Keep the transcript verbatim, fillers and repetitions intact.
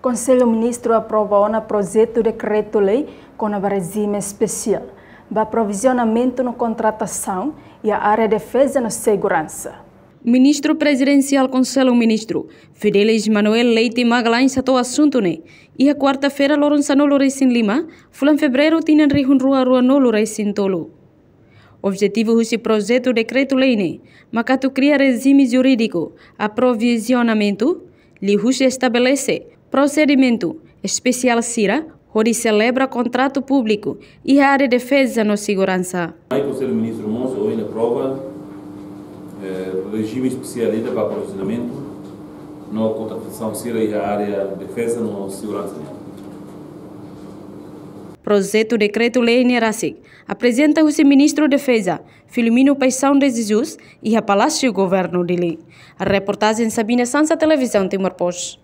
Konsellu Ministru aprova ona projetu dekretu-lei kona-ba rejime espesiál ba provizionamentu no kontratasaun iha área defeza no seguransa. Ministru Prezidensiál Konsellu Ministru, Fidelis Manuel Leite Magalhães, hato'o asuntu ne'e iha kuarta-feira, loron sanulu resin lima, fulan Fevereiru, tinan rihun rua rua nulu resin tolu. Objetivu husi projetu dekretu-lei ne'e mak atu kria rejime jurídiku aprovizionamentu, liuhusi estabelese prosedimentu espesiál sira hodi selebra kontratu públiku iha área defeza no seguransa. Mai Konsellu Ministru mós ohin aprova, eh, rejime espesiál ida ba provizionamentu no kontratasaun sira iha área defeza no seguransa. Projetu dekretu-lei ne'e rasik aprezenta husi Ministru Defeza, Filomeno Paixão de Jesus, iha Palásiu Governu Dili. Reportajen Sabina Sansa, Televizaun Timor Post.